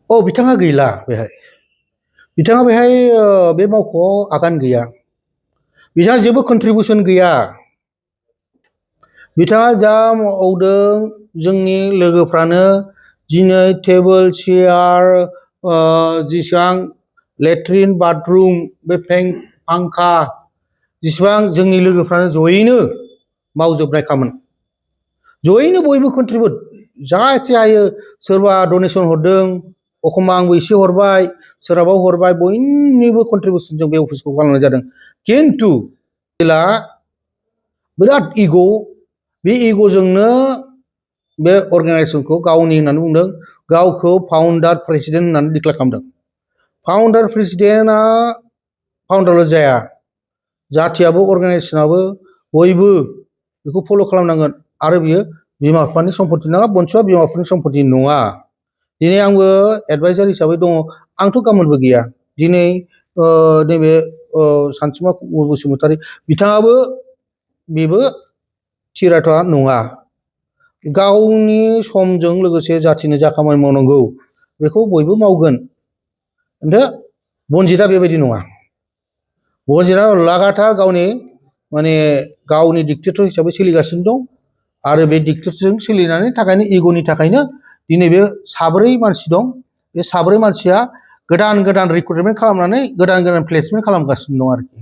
बिथाङा गैला बेहाय बिथाङा बेहाय बे मावख'आव आगान गैया बिथाङा जेबो कन्ट्रिबिउसन गैया बिथाङा जा मावदों जोंनि लोगोफ्रानो दिनै टेबोल चेयार जेसेबां लेट्रिन बाथरुम बे फांखा जेसेबां जोंनि लोगोफ्रानो जयैनो मावजोबनाय खामोन जयैनो बयबो कन्ट्रिबिउट जा एसे हायो सोरबा डनेसन हरदों एखमबा आंबो एसे हरबाय सोरहाबा हरबाय बयनिबो कन्ट्रिबिउसनजों बे अफिसखौ खालामनाय जादों खिन्थु बिराद इग' बे इग'जोंनो बे अर्गानाइजेसनखौ गावनि होननानै बुंदों गावखौ फाउन्डार प्रेसिडेन्ट होननानै डिक्लेयार खालामदों फाउन्डार प्रेसिडेन्टआ फाउन्डारल' जाया जाथियाबो अर्गानाइजेसनाबो बयबो बेखौ फल' खालामनांगोन आरो बियो बिमा बिफानि सम्पति नङा BoNSUआ बिमा बिफानि सम्पति नङा दिनै आंबो एडभाइजार हिसाबै दङ आंथ' गामोनबो गैया दिनै नैबे सानसुमा बसुमतारी बिथाङाबो बेबो थिराथ'आ नङा गावनि समजों लोगोसे जाथिनो जा खामानि मावनांगौ बेखौ बयबो मावगोन खिन्थु बनजितआ बेबायदि नङा बनजितआ लागातार गावनि माने गावनि डिक्टेटर हिसाबै सोलिगासिनो दं आरो बे डिक्टेटरजों सोलिनानै थाखायनो इग'नि थाखायनो दिनै बे साब्रै मानसि दं बे साब्रै मानसिया गोदान गोदान रिक्रुटमेन्ट खालामनानै गोदान गोदान प्लेसमेन्ट खालामगासिनो दं आरोखि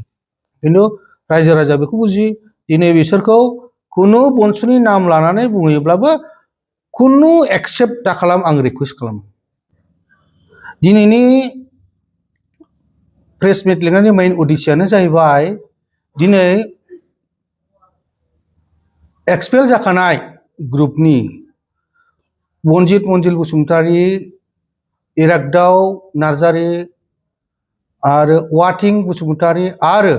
खिन्थु रायजो राजा बेखौ बुजियो दिनै बिसोरखौ खुनु BoNSUनि नाम लानानै बुङोब्लाबो खुनु एक्सेप्ट दा खालाम आं रिकुवेस्ट खालामो दिनैनि प्रेस मिट लिंनायनि मेइन उद्देश्यआनो जाहैबाय दिनै एक्सपेल जाखानाय ग्रुपनि बनजित मन्जिल बसुमतारी इराग्दाव नार्जारी आरो वाथिं बसुमतारी आरो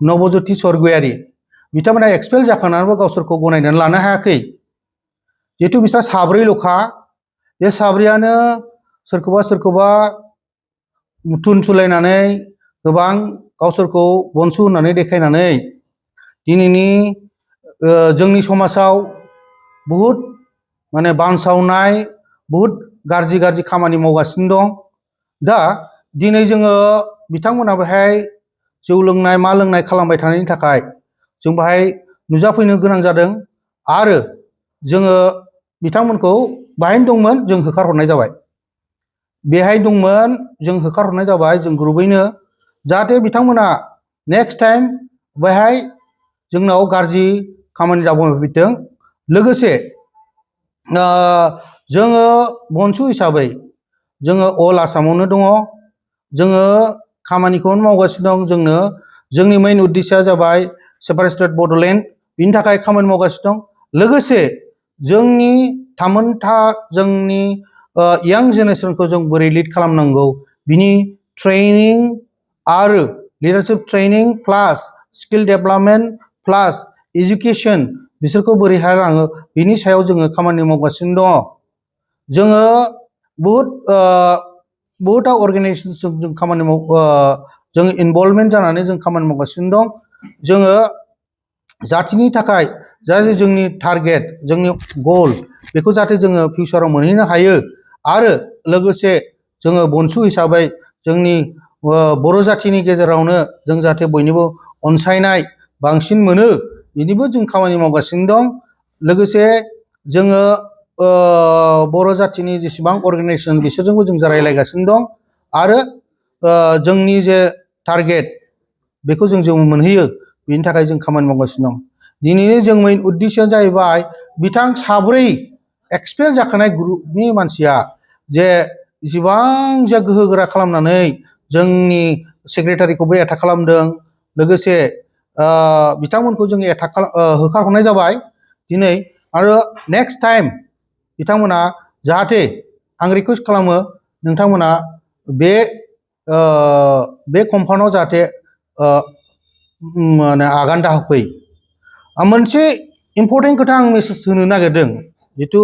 नबज्योति स्वर्गयारी बिथांमोना एक्सपेल जाखानानैबो गावसोरखौ गनायनानै लानो हायाखै जिहेतु बिस्रा साब्रैल'खा बे साब्रैयानो सोरखौबा सोरखौबा मुथुन सुलायनानै गोबां गावसोरखौ BoNSU होननानै देखायनानै दिनैनि जोंनि समाजाव बहुद माने बानसावनाय बहुद गाज्रि गाज्रि खामानि मावगासिनो दं दा दिनै जोङो बिथांमोना बेहाय जौ लोंनाय मा लोंनाय खालामबाय थानायनि थाखाय जों बेहाय नुजाफैनो गोनां जादों आरो जोङो बिथांमोनखौ बाहायनो दंमोन जों होखारहरनाय जाबाय बेहाय दंमोन जों होखारहरनाय जाबाय जों ग्रुपैनो जाहाथे बिथांमोना नेक्स्ट टाइम बेहाय जोंनाव गाज्रि खामानि दामावफैथों लोगोसे जोङो BoNSU हिसाबै जोङो अल आसामावनो दङ जोङो खामानिखौनो मावगासिनो दं जोंनि मेइन उद्देश्यआ जाबाय सेपारेट स्टेट बड'लेण्ड बिनि थाखाय खामानि मावगासिनो दं लोगोसे जोंनि थामोनथा जोंनि यां जेनेरेसनखौ जों बोरै लिड खालामनांगौ बिनि ट्रेनिं आरो लिडारशिप ट्रेनिं प्लास स्किल डेभेलपमेन्ट प्लास एजुकेशन बिसोरखौ बोरैहाय लाङो बिनि सायाव जोङो खामानि मावगासिनो दङ जोङो बहुतथा अर्गानाइजेसनजों जों खामानि जों इनभल्भमेन्ट जानानै जों खामानि मावगासिनो दं जोङो जातिनि थाखाय जाहाथे जोंनि टारगेट जोंनि गल बेखौ जाहाथे जोङो फिउचाराव मोनहैनो हायो आरो लोगोसे जोङो BoNSU हिसाबै जोंनि बर' जातिनि गेजेरावनो जों जाहाथे बयनिबो अनसायनाय बांसिन मोनो बिनिबो जों खामानि मावगासिनो दं लोगोसे जोङो बर' जातिनि जेसेबां अर्गानाइजेसन बिसोरजोंबो जों रायज्लायगासिनो दं आरो जोंनि जे टारगेट बेखौ जों मोनहैयो बिनि थाखाय जों खामानि मावगासिनो दं दिनैनि जों मेइन उद्देश्यआ जाहैबाय बिथां साब्रै एक्सपेल जाखानाय ग्रुपनि मानसिया जे इसिबां जे गोहोगोरा खालामनानै जोंनि सेक्रेटारिखौबो एटाक खालामदों लोगोसे बिथांमोनखौ जों होखारहरनाय जाबाय दिनै आरो नेक्स्ट टाइम बिथांमोना जाहाथे आं रिकुवेस्ट खालामो नोंथांमोना बे कम्पाउन्डआव जाहाथे माने आगान दाहोफै मोनसे इम्पर्टेन्ट खोथा आं मेसेज होनो नागिरदों जितु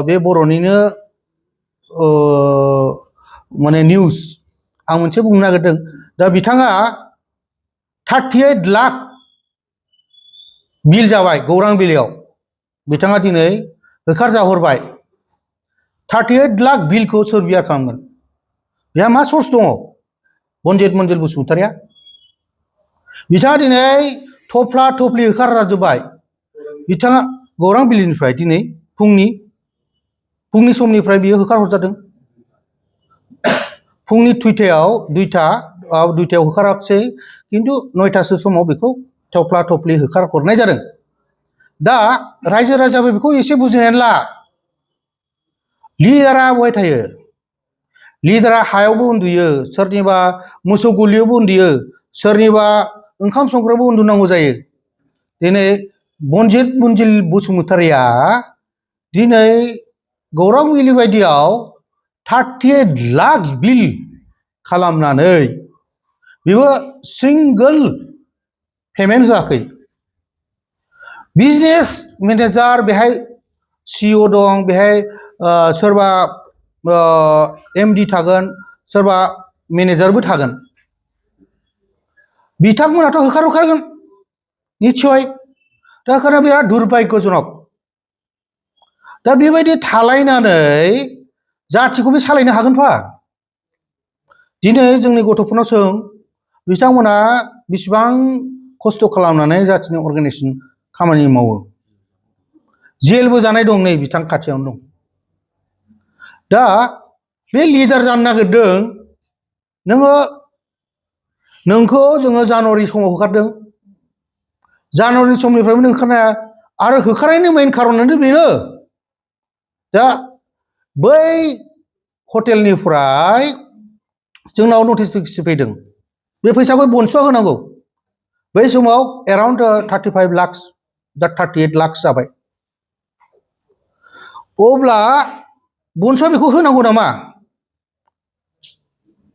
बे बर'निनो माने निउस आं मोनसे बुंनो नागिरदों दा बिथाङा 38 लाख बिल जाबाय गौरां बिलायाव बिथाङा दिनै होखारजाहरबाय 38 लाख बिलखौ सोर बियार खालामगोन बेहा मा सर्स दङ बनजित बसुमतारिया बिथाङा दिनै थफ्ला थफ्लि होखारजाजोब्बाय बिथाङा गौरां बिलिनिफ्राय दिनै फुंनि समनिफ्राय बियो होखारहरजादों फुंनि दुइटायाव होखाराखसै किन्तु 9टासो समाव बेखौ थफ्ला थफ्लि होखारहरनाय जादों दा रायजो राजाबो बेखौ एसे बुजिनानै ला लिडारा बहाय थायो लिडारा हायावबो उन्दुयो सोरनिबा मोसौ गलियावबो उन्दुयो सोरनिबा ओंखाम संग्रायावबो उन्दुनांगौ जायो दिनै बनजित बसुमतारिया दिनै गौरां बिलि बायदियाव 38 लाख बिल खालामनानै बेबो सिंगोल पेमेन्ट होआखै बिजनेस मेनेजार बेहाय सिइअ दं बेहाय सोरबा एमडि थागोन सोरबा मेनेजारबो थागोन बिथांमोनाथ' होखारगोन निस्सय दा ओंखायनो बिराद दुर्भाग्यजनक दा बेबायदि थालायनानै जाथिखौबो सालायनो हागोनफा दिनै जोंनि गथ'फोरनाव सों बिथांमोना बेसेबां खस्थ' खालामनानै जाथिनि अर्गानाइजेसन खामानि मावो जेलबो जानाय दं नै बिथां खाथियावनो दं दा बे लिडार जानो नागिरदों नोंखौ जोङो जानुवारि समाव होखारदों जानुवारि समनिफ्रायबो नों होखारनाया आरो होखारनायनि मेइन खारनानो बेनो दा बै हटेलनिफ्राय जोंनाव नटिस फैदों बे फैसाखौ बनसुआ होनांगौ बै समाव एराउन्ड 35 लाख दा 38 लाख जाबाय अब्ला बनसुआ बेखौ होनांगौ नामा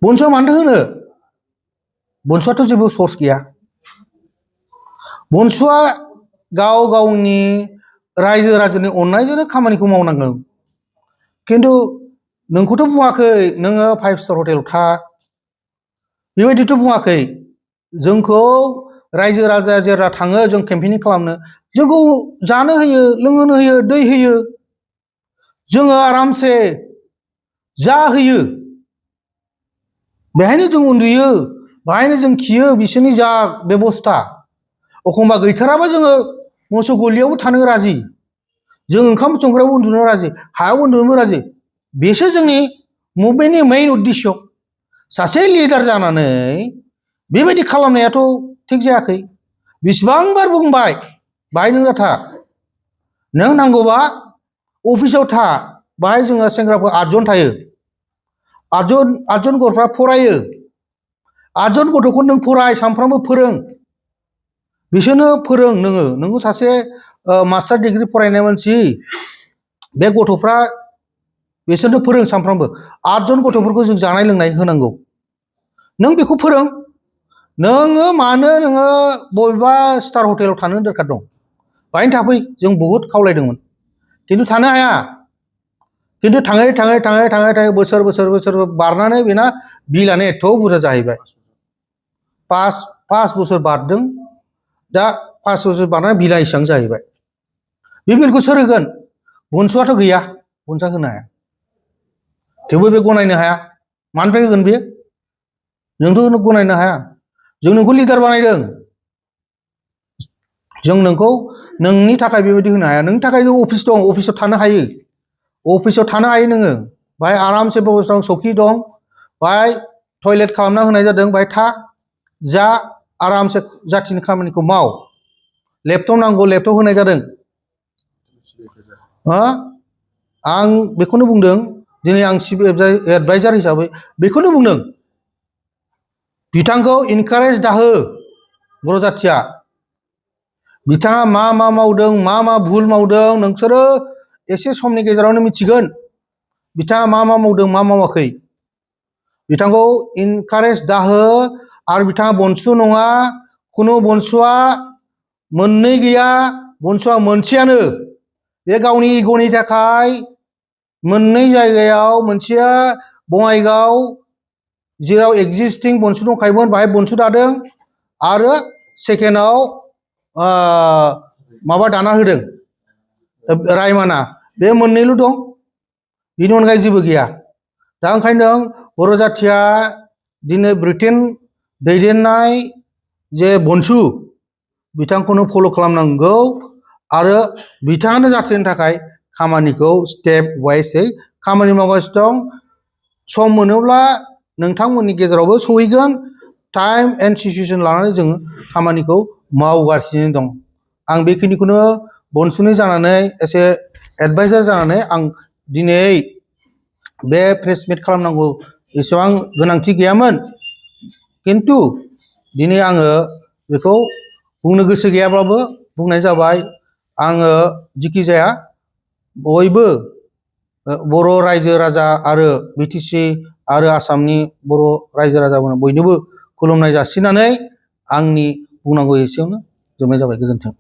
बनसुआ मानो होनो बनसुआथ' जेबो सर्स गैया बनसुआ गावनि रायजो राजानि अननायजोंनो खामानिखौ मावनांगौ किन्तु नोंखौथ' बुङाखै नोङो 5 स्टार हटेलाव था बेबायदिथ' बुङाखै जोंखौ रायजो राजा जेब्ला थाङो जों केम्पेनिं खालामनो जोंखौ जानो होयो लोंहोनो होयो दै होयो जोङो आरामसे जाहोयो बेहायनो जों उन्दुयो बेहायनो जों खियो बिसोरनि जा बेबस्था एखमबा गैथाराबा जोङो मोसौ गलियावबो थानो राजि जों ओंखाम संग्रायावबो उन्दुनो राजि हायाव उन्दुनोबो राजि बेसो जोंनि मुभमेन्टनि मेइन उद्देश्य सासे लिडार जानानै बेबायदि खालामनायाथ' थिग जायाखै बेसेबांबार बुंबाय बाहाय नों था नों नांगौबा अफिसाव था बाहाय जोङो सेंग्राफोर 8 जन थायो 8 जन गथ'फ्रा फरायो 8 जन गथ'खौ नों फराय सानफ्रामबो फोरों बिसोरनो फोरों नोङो सासे मास्टार डिग्री फरायनाय मानसि बे गथ'फ्रा बिसोरनो फोरों सानफ्रामबो 8 जन गथ'फोरखौ जों जानाय लोंनाय होनांगौ नों बेखौ फोरों नोङो मानो नोङो बबेबा स्टार हटेलाव थानो दरखार दं बाहायनो थाफै जों बहुद खावलायदोंमोन किन्तु थानो हाया किन्तु थाङै बोसोर बारनानै बेना बिलानो एथ' बुरजा जाहैबाय 5 बोसोर बारदों दा 5 बोसोर बारनानै बिला इसेबां जाहैबाय बे बिलखौ सोर होगोन बनसुआथ' गैया बनसुआ होनो हाया थेवबो बे गनायनो हाया मानिफ्राय होगोन बे जोंथ' गनायनो हाया जों नोंखौ लिडार बानायदों जों नोंखौ नोंनि थाखाय बेबायदि होनो हाया नोंनि थाखाय अफिस दं अफिसाव थानो हायो नोङो बाहाय आरामसे बेबस्था दं सौखि दं बाहाय टयलेट खालामना होनाय जादों बाहाय था जा आरामसे जाथिनि खामानिखौ माव लेपटप नांगौ लेपटप होनाय जादों आं बेखौनो बुंदों दिनै आं चिफ एडभाइजार हिसाबै बेखौनो बुंदों बिथांखौ इनकारेज दाहो बर' जाथिया बिथाङा मा मावदों मा भुल मावदों नोंसोरो एसे समनि गेजेरावनो मिथिगोन बिथाङा मा मावदों मा मावाखै बिथांखौ इनकारेज दाहो आरो बिथाङा बनसु नङा खुनु बनसुआ मोननै गैया बनसुआ मोनसेयानो बे गावनि इग'नि थाखाय मोननै जायगायाव मोनसेया बङाइगाव जेराव एक्जिस्टिं बनसु दंखायोमोन बाहाय बनसु दादों आरो सेकेन्डआव माबा दाना होदों रायमाना बे मोननैल' दं बेनि अनगायै जेबो गैया। दा ओंखायनो बर' जाथिया दिनै ब्रिटेन दैदेननाय जे BoNSU बिथांखौनो फल' खालामनांगौ आरो बिथाङानो जातिनि थाखाय खामानिखौ स्टेप वाइसै खामानि मावगासिनो दं। सम मोनोब्ला नोंथांमोननि गेजेरावबो सहैगोन। टाइम एन्ड सिचुवेसन लानानै जोङो खामानिखौ मावगासिनो दं। आं बेखिनिखौनो BoNSUनि जानानै एसे एडभाइजार जानानै आं दिनै बे प्रेस मिट खालामनांगौ एसेबां गोनांथि गैयामोन, खिन्थु दिनै आङो बेखौ बुंनो गोसो गैयाब्लाबो बुंनाय जाबाय। आङो जिखि जाया बयबो बर' रायजो राजा आरो BTC आरो आसामनि बर' रायजो राजाफोरनो बयनोबो खुलुमनाय जासिनानै आंनि बुंनांगौ एसेयावनो जोबनाय जाबाय। गोजोन्थों।